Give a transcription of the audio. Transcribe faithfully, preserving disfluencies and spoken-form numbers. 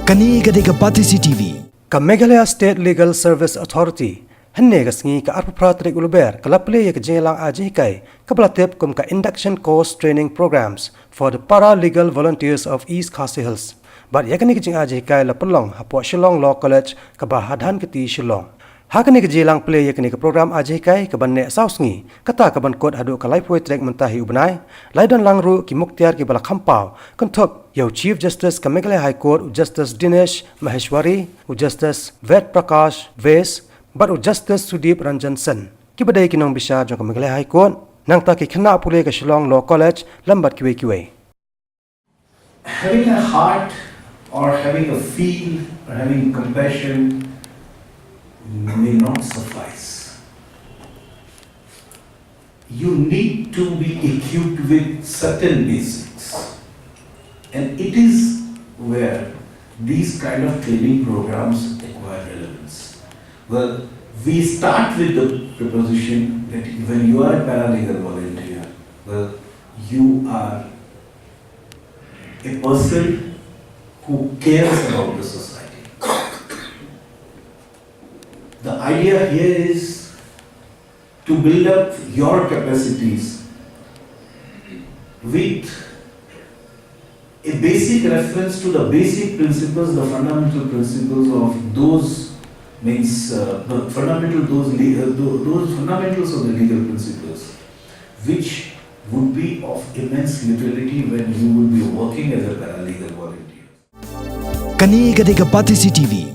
Kane ka dei ka Batesi T V. Ka Meghalaya State Legal Service Authority, hynne ka sngi ka arphew phra tarik u Lber, ka la plie ïa ka jingïalang ai jinghikai kaba la tip kum ka Induction Course Training Programs for the Paralegal Volunteers of East Khasi Hills. Bad ïa kane ka jingai jinghikai la pynlong hapoh Shillong Law College kaba ha Dhankheti, Shillong. Ha kane ka jingïalang plie ïa kane ka program ai jinghikai kaban neh saw sngi, kata kaban kut haduh ka laiphew tarik mynta hi u bnai, la ïadon lang ruh ki muktiar kiba la kham paw, kynthup ïa u Chief Justice ka Meghalaya High Court, u Justice Dinesh Maheshwari, u Justice Ved Prakash Vaish, bad u Justice Sudip Ranjan Sen, kiba dei ki nongbishar jong ka Meghalaya High Court, nangta ki khynnah pule ka Shillong Law College, lem bad kiwei kiwei. Having a heart or having a feel or having compassion may not suffice. You need to be equipped with certain basics. And it is where these kind of training programs acquire relevance. Well, we start with the proposition that when you are a paralegal volunteer, well, you are a person who cares about the society. The idea here is to build up your capacities with a basic reference to the basic principles, the fundamental principles of those, means, uh, the fundamental, those le-, uh, tho-, those fundamentals of the legal principles, which would be of immense utility when you will be working as a paralegal volunteer. Kane ka dei ka Batesi T V.